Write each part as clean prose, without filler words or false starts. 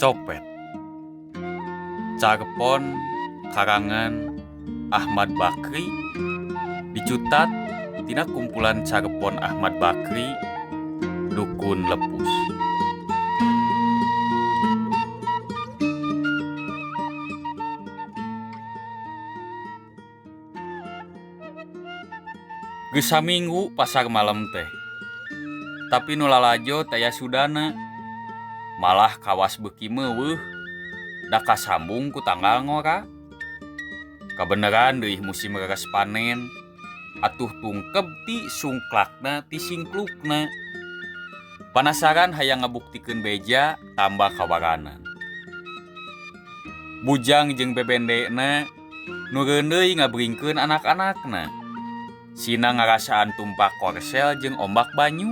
Copet. Carpon karangan Ahmad Bakri dicutat tina kumpulan carpon Ahmad Bakri Dukun Lepus. Geus saminggu pasar malam teh. Tapi nu lalajo taya sudana. Malah kawas beuki meuweuh da kasambung ku tanggal ngora. Kabeneran deui musim reres panen atuh tungkeb ti sungklakna ti singklukna. Panasaran hayang ngabuktikeun beja tambah kawaranan. Bujang jeung bebendena nu reundeuy ngabringkeun anak-anakna. Sina ngarasaan tumpak korsel jeung ombak banyu.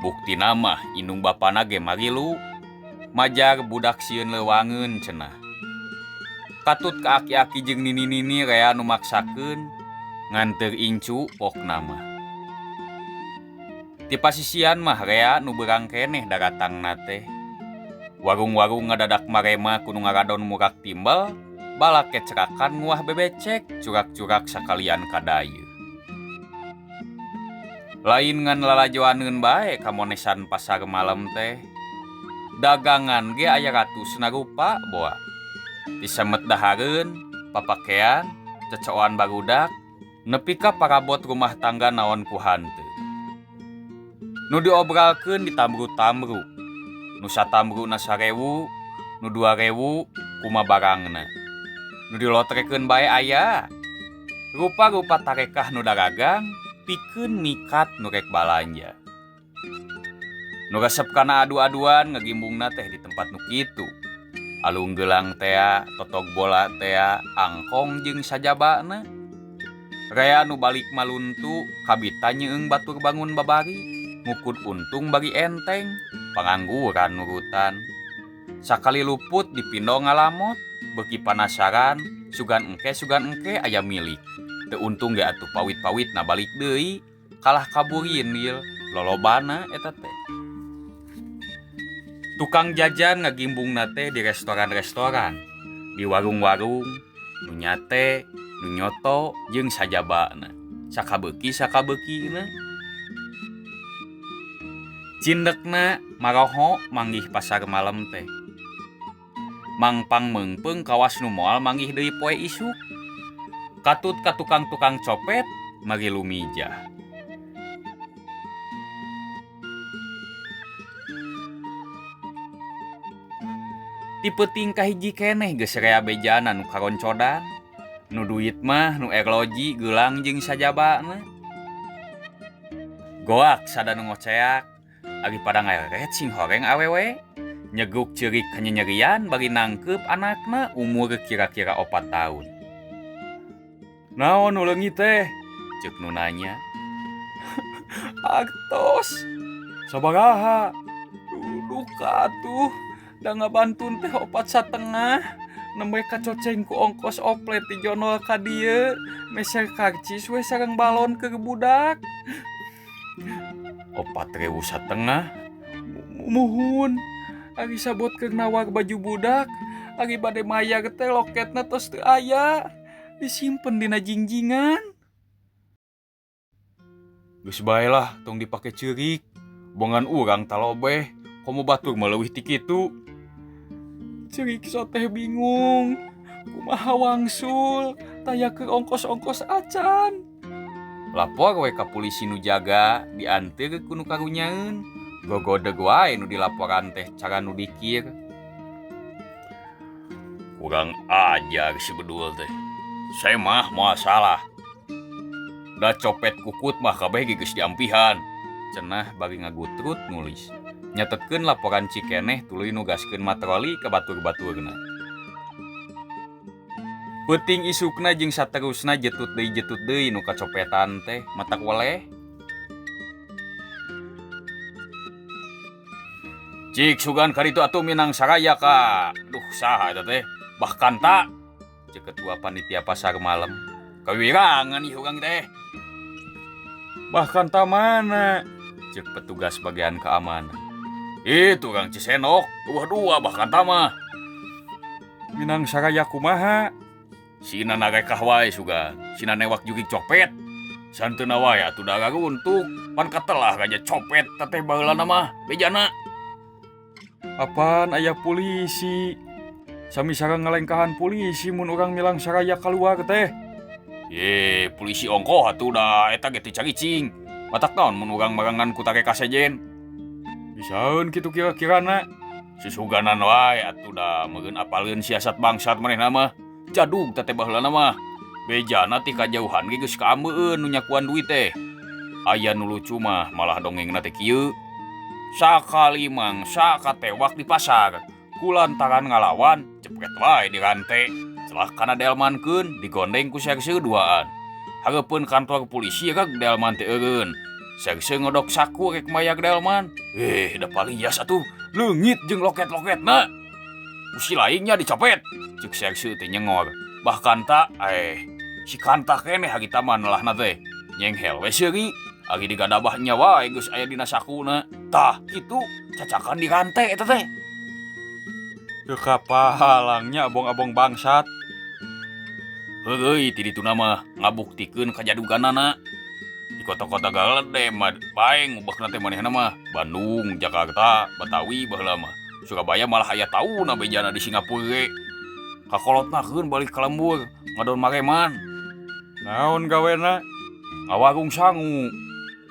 Buktina mah indung bapana ge marilu, majar budak sieun leuwangeun cenah. Katut ka aki-aki jeung nini-nini rea nu maksakeun nganteur incu pokna mah. Ti pasisian mah rea nu beurang keneh daratangna teh. Warung-warung ngadadak marema ku nu ngaradon murak timbel, balak kecrakan nguah bebecek curak-curak sakalian ka dayeuh. Lain ngan lalajoaneun bae kamonesan pasar malam teh. Dagangan ge aya ratusna rupa boa. Ti semet dahareun, papakean, cecooan barudak, nepi ka parabot rumah tangga naon ku hanteu. Nu diobralkeun ditamru-tamru. Nu satamruna sarewu, nu 2000 kuma barangna. Nu dilotrekeun bae aya. Rupa-rupa tarekah nu daragang pikeun mikat nu rek balanja. Nu resep kana adu-aduan ngagimbungna teh di tempat nu kitu. Alung gelang tea, totog bola tea, angkong jeung sajabana. Rea nu balik maluntu kabita nyeung batur bangun babari, ngukud untung bagi enteng, pangangguran nurutan. Sakali luput dipindo ngalamot, beuki panasaran, sugan engke aya milik. Teu untung ge atuh pawit-pawit na balik deui, kalah kaburin deal, lolobana eta teh. Tukang jajan ngagimbungna teh di restoran-restoran, di warung-warung, nu nyate, nu nyoto jeung sajabana. Sakabeuki-sakabeukina. Cindekna maroho manggih pasar malam teh. Mangpang meungpeung kawas nu moal manggih deui poe isuk. Katut ka tukang-tukang copet mari lumijah. Ti peuting kahiji keneh geus rea bejana nu karoncodan, nu duit mah nu erloji geulang jeung sajabana. Goak sada nu ngoceak, ari pada ngaeret sing horeng awewe, nyeguk ceurik kanyenyerian bari nangkeup anakna umur kira-kira 4 tahun. Naon nu leungit teh? Ceuk nu nanya. Artos. Sabaraha? Duka atuh. Da ngabantun teh 4,5. Nembe kacoceng ku ongkos oplet ti jonol ka dieu, meser karcis we sareng balon keur budak. 4,5 ribu. Muhun. Ari sabot keur nawar baju budak, ari bade mayar teh loketna tos teu aya. Disimpen dina jingjingan. Geus bae lah tong dipake ceurik. Bongan urang talobeh, komo batur mah leuwih ti kitu. Ceurik soteh bingung. Kumaha wangsul, taya keur ongkos-ongkos acan. Lapor we ka polisi nu jaga, dianteur ku nu karunyaeun. Gogodeg wae nu dilaporan teh cara nu dikir. Kurang ajar si bedul teh. Saya mah moal salah. Da copet kukut mah kabeh ge geus diampihan. Cenah bari ngagutrut nulis. Nyatetkeun laporan cikeneh tuluy nugaskeun matroli ka batur-baturna. Peuting isukna jeung saterusna jetut deui nu kacopetan teh matak weleh. Cik sugan karitu atuh minang saraya ka. Duh saha eta teh? Bahkan tak. Cek ketua panitia pasar malam. Kawirangan ieu urang teh. Bahkan ta mana? Cek petugas bagian keamanan. Ih tukang Cisenok, eueuh dua Bah Kanta mah. Minang saraya kumaha? Sina narekah wae sugan, sina newak jurig copet. Santeuna wae atuh da raruntuk, pan katelah raja copet teteh baheulana mah bejana. Apan aya pulisi. Sami sareng ngalengkahan pulisi mun urang milang saraya kaluar teh. Ye, pulisi ongkoh atuh da eta ge teu caricing. Matak naon mun urang marangan ku tareka sejen. Bisaeun kitu kira-kirana. Susuganan wae atuh da meureun apaleun siasat bangsat manehna mah. Jadug teh baheulana mah. Bejana ti kajauhan ge geus kaambeueun nu nyakuan duit teh. Aya nu lucu mah malah dongengna teh kieu. Sakali mangsa katewak di pasar. Kulantaran ngalawan, cepret wae dirante. Celah kana delmankeun, digondeng ku serse duaan. Hareupeun kantor polisi reg delman teh eureun. Serse ngodok saku rek mayar delman. Eh, da palias atuh, leungit jeung loket-loketna. Gusti lainnya dicopet, cek serse teh nyengor. Bahkan tak, si Kanta keneh harita mah nelahna teh. Nyenghel we seuri, ari digadabah nya wae geus aya dina sakuna. Tah, kitu cacakan dirante eta teh. Teu kapalangnya abong-abong bangsat. Heureuy ti dituna mah ngabuktikeun kajaduganana. Di kota-kota galede mah bae ngubekna teh manehna mah. Bandung, Jakarta, Batawi baheula mah. Surabaya malah aya tauna bejana di Singapura ge. Kakolotnakeun balik ka lembur ngadon mareman. Naon gawena? Ngawarung sangu.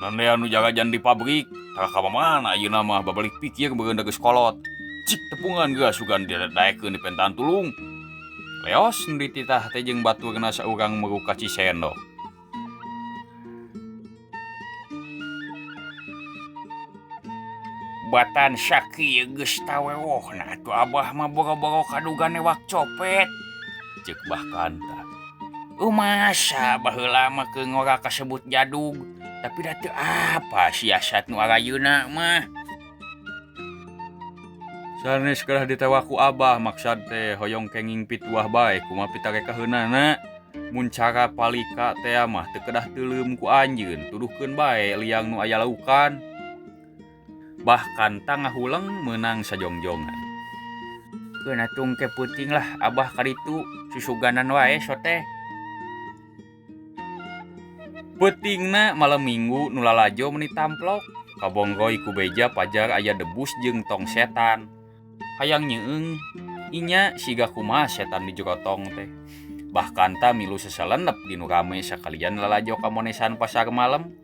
Nandean nu jarajan di pabrik, tara ka mamana ayeuna mah babalik pikir beureun geus kolot. Cik tepungan geus sugan didaekeun di pentaan tulung. Leos nu dititah teh jeung baturna saurang meruk ka Cisendok. Batan sakieu geus tawewohna atuh abah mah boro-boro kaduga newak copet. Ceuk Bah Kanta. Masa baheula mah keur ngora kasebut jadug, tapi da teu apa siasat nu arayeuna mah. Sanes kedah ditewak ku abah maksad teh hoyong kenging pituah bae kumaha pitarekaheunana. Mun cara palika teh mah teu kedah teuleum ku anjeun, tuduhkeun bae liang nu aya laukan. Bahkan Kanta ngahuleng meunang sajongjongan. Keun atuh engke peuting lah abah kaditu susuganan wae sote. Peutingna malam minggu nu lalajo meuni tamplok, kabongroy ku beja pajar aya debus jeung tong setan. Hayang nyeung inya siga kumaha setan di jero tong teh. Bahkan ta milu seselenep di nu rame sakalian lalajo ka monesan pasar malam.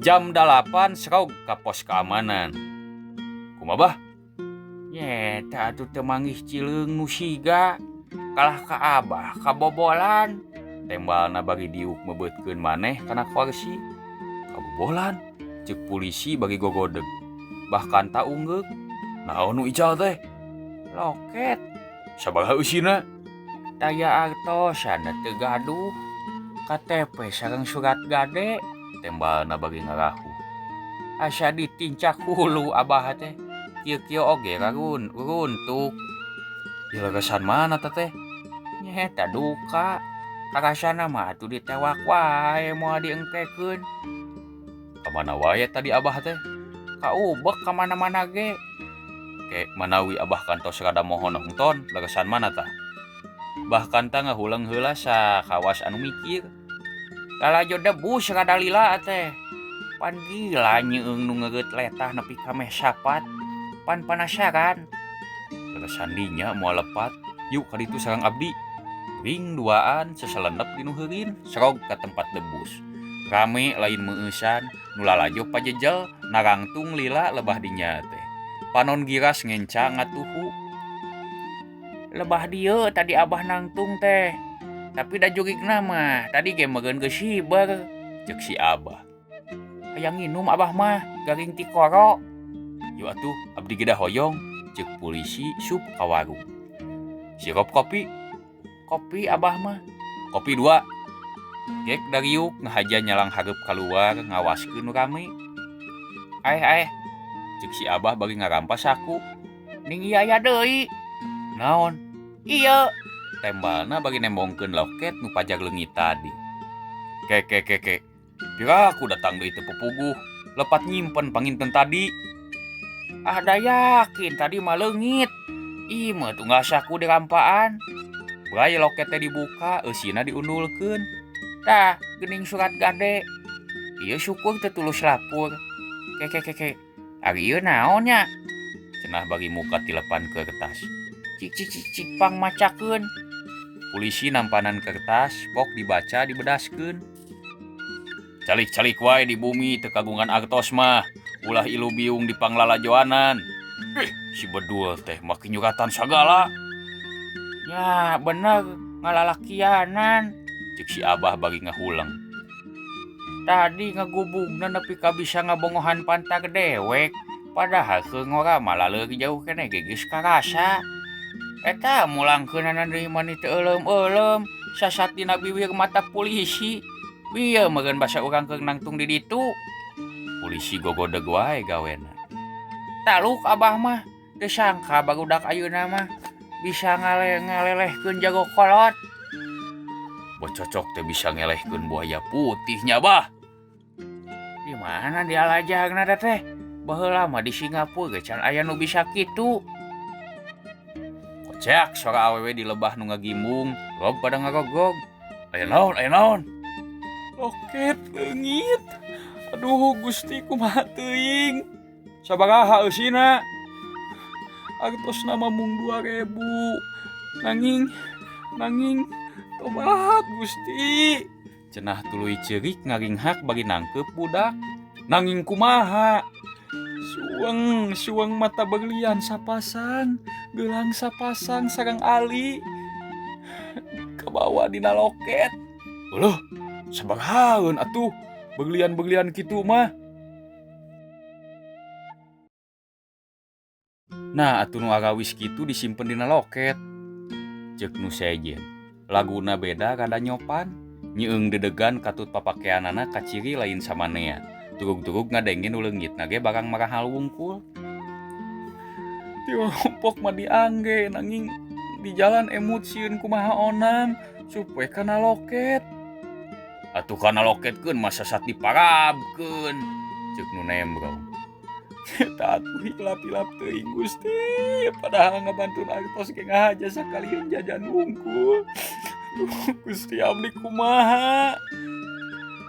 Jam 8 serog ka pos keamanan. Kumaha bah? Nyeta atuh teu manggih cileung nu siga. Kalah ka abah kabobolan. Tembalna bari diuk mebeutkeun maneh kana kursi. Kabobolan? Ceuk polisi bari gogodeg. Bahkan ta unggeuk. Naon nu ical teh? Loket. Sabaraha eusina? Taya artosan teu gaduh. KTP sareng surat gade. Tembalna bari ngarahu. Asa ditincak hulu abah teh. Kieu-kieu oge runtuk. Dileresan mana teh? Nyeta duka. Karasana mah atuh ditewak wae moal diengkekeun. Kamana wae tadi abah teh? Kaubek ka mana-mana ge. Ke manawi abah kantos rada moho nongton, leresan mana tah? Bahkan tah ngahuleng heula sakawas anu mikir. Lalajo debus rada lila teh. Pan gila nyeung nu ngeureut letah nepi ka meh sapat. Pan panasaran. Leresan dinya moal lepat. Yuk kaditu sareng abdi. Ring duaan seselenep di nu heurin, serog ka tempat debus. Rame lain meueusan, nu lalajo pajejel, narangtung lila lebah dinya teh. Panon giras ngenca ngatuhu. Lebah dieu tadi abah nangtung teh. Tapi da jurigna mah tadi ge meureun geus hiber, ceuk si abah. Hayang nginum abah mah garing ti koro. Yuk atuh abdi ge da hoyong, ceuk polisi sup ka warung. Sirup kopi? Kopi abah mah. Kopi 2. Gek dariuk ngahaja nyalang hareup kaluar ngawaskeun nu rame. Aeh aeh, ceuk si abah bari ngarampas saku. Ning ieu aya deui. Naon? Ieu. Tembalna bari nembongkeun loket nu pajar leungit tadi. Ke ke ke ke. Piraku datang deui teu pupuguh, lepat nyimpen panginten tadi. Ah da yakin tadi mah leungit. Ih mah tunggal saku dirampaan. Bray loket teh dibuka, eusina diundulkeun. Tah, geuning surat gade. Ieu syukur teu tulus lapur. Ke ke ke ke. Ari ieu naon nya? Cenah bari muka tilepan kertas. Cik cik cik cik pang macakeun. Polisi nampanan kertas, pok dibaca dibedaskeun. Calik-calik wae di bumi teu kagungan artos mah, ulah ilu biung di panglalajoanan. Ih, si bedul teh make nyuratan sagala. Nya bener ngalalakianan, cek si Abah bari ngahuleng. Tadi ngagubugna nepi ka bisa ngabongohan pantar dewek, padahal keur ngora mah laleur jauh keneh ge geus karasa. Eta mulangkeunana deui mani teu euleum-euleum, sasat dina biwir mata polisi. Bieu meureun basa urang keur nangtung di ditu. Polisi gogodeg wae gawena. Taluk Abah mah, teu sangka barudak ayeuna mah bisa ngalelehkeun jago kolot. Bococok teh bisa ngelehkeun buaya putih nya bah. Di mana dialajarna teh? Baheula mah di Singapura ge can aya nu bisa kitu. Koceak sora awewe di lebah nu ngagimbung, rog pada ngarogog. Aya naon, aya naon? Loket leungit. Aduh Gusti kumaha teuing. Sabaraha eusina? Artosna mah mung 2000. Nanging nanging tobat Gusti. Cenah tuluy ceurik ngaringhak bari nangkeup budak. Nanging kumaha? Sueng sueng mata berlian sapasang, gelang sapasang sareng ali. Kabawa dina loket. Euleuh, sabarahaeun atuh berlian-berlian kitu mah. Nah atuh nu arawis kitu disimpen dina loket. Ceuk nu sejen. Laguna beda rada nyopan. Nyeung dedegan katut papakeanana kaciri lain samanea. Turug-turug ngadenge nu leungitna ge barang marahal wungkul. Tirompok mah diangge nanging di jalan emut sieun kumaha onam sup we kana loket. Atuh kana loketkeun mah sasat diparabkeun. Ceuk nu nembrong. Eta atuh hilap-hilap teuing Gusti, padahal ngabantun artos ge ngahaja sakalieun jajan wungkul. Duh Gusti abdi kumaha.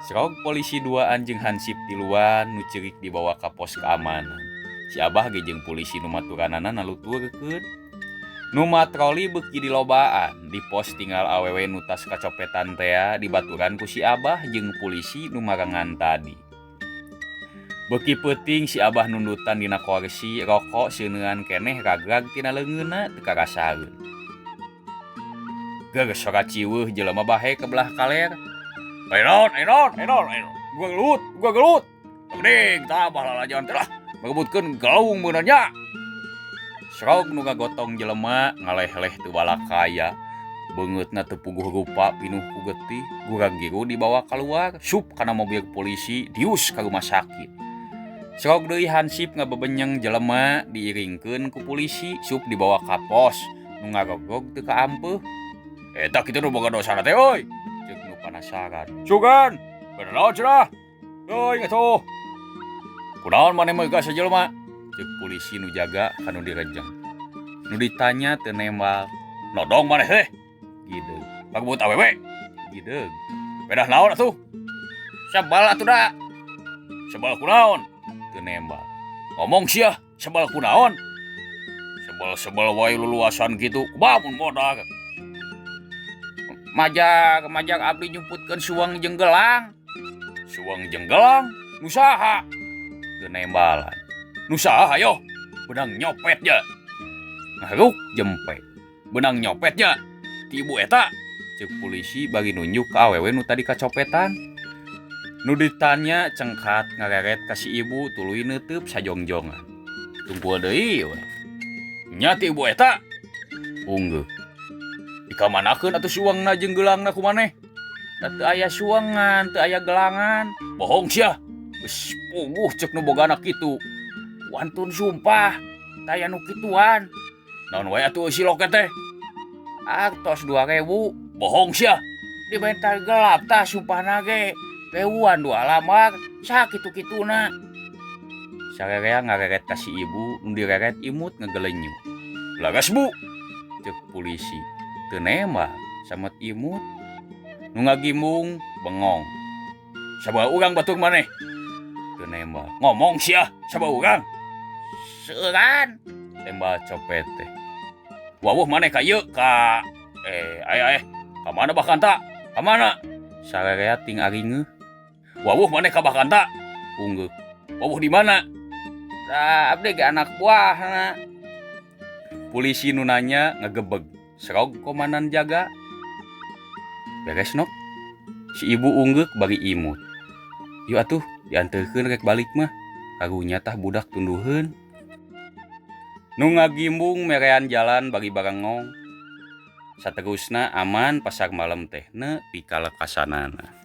Srog polisi duaan jeung hansip tiluan nu ceurik dibawa ka pos keamanan. Si Abah ge jeung polisi nu maturanana naluturkeun. Nu matroli beuki dilobaan, di pos tinggal awewe nu tas kacopetan tea dibaturan ku si Abah jeung polisi nu marengan tadi. Beuki peuting si Abah nundutan dina korsi, rokok seuneuan keneh ragrag tina leungeunna teu karasaeun. Geur sora ciweuh jelema bahe ka belah kaler. Aya naon, aya naon, aya naon, aya naon. Gua gelut, gua gelut. Geuning tah Abah lalajoan teh lah. Ngarebutkeun galung meunang nya. Srog nu ngagotong jelema ngaleh-leh teu balakaya. Beungeutna teu puguh rupa pinuh ku getih, gurang-giru dibawa kaluar, sup kana mobil polisi, dius ka rumah sakit. Srog deui hansip ngabebenyeng jelema diiringkeun ku polisi, sup dibawa ka pos, nu ngarogog teu kaampeuh. Eta kitu nu boga dosana teh euy. Ceuk nu panasaran. Sugan, bener naon cenah? Teuing atuh. Kunaon maneh mah gas jelema? Ceuk polisi nu jaga ka nu direjeng. Nu ditanya teu nembal. Nodong maneh teh? Gideug. Pagebut awewe? Gideug. Pedah naon atuh? Sebel atuh da. Sebel kunaon? Teu nembal. Ngomong sia, sebel kunaon? Sebel-sebel wae luluasan kitu, kumaha mun modar? Majak, majak abdi nyumputkeun suweng jeung gelang. Suweng jeung gelang? Nu saha? Teu nembalan. Nu saha hayo? Beunang nyopet nya. Ngaharuk jempe. Beunang nyopet nya. Ti ibu eta. Ceuk polisi bari nunjuk ka awewe nu tadi kacopetan. Nu ditanya cengkat ngareret ka si ibu tuluy neuteub sajongjongan. Tungkul deui we. Nya ti ibu eta. Unggeuh. Dikamanakeun atuh suwengna jeung geulangna ku maneh? Da teu aya suwengan, teu aya gelangan. Bohong sia. Geus puguh ceuk nu bogana kitu. Wantun sumpah, teu aya nu kituan. Naon wae atuh eusi loket teh? Artos 2000. Bohong sia. Di bentar gelap tah sumpahna ge. Rewuan dua lambar, sakitu-kituna. Sarerea ngareret ka si ibu, nu direret imut ngagelenyu. "Leres, Bu?" cek polisi. "Teu nembak," samet imut. Nu ngagimbung bengong. "Sabaraha urang batur maneh?" "Teu nembak." "Ngomong sia, sabaraha urang?" "Seueuran," tembal copet teh. "Wawuh maneh ka ieu ka eh aya eh ka mana Bakanta? Ka mana?" Sarerea ting aringeuh. "Wawuh maneh ka Bakanta?" "Unggeuk." "Wawuh di mana?" "Da abdi ge anak buahna." Polisi nu nanya ngagebeg. Serog komandan jaga. "Beres, Nok?" Si ibu unggeuk bari imut. "Yuk atuh, dianterkeun rek balik mah. Karunya tah budak tunduheun." Nu ngagimbung merean jalan bari barengong. Saterusna aman pasar malam teh nepi ka lekasanana.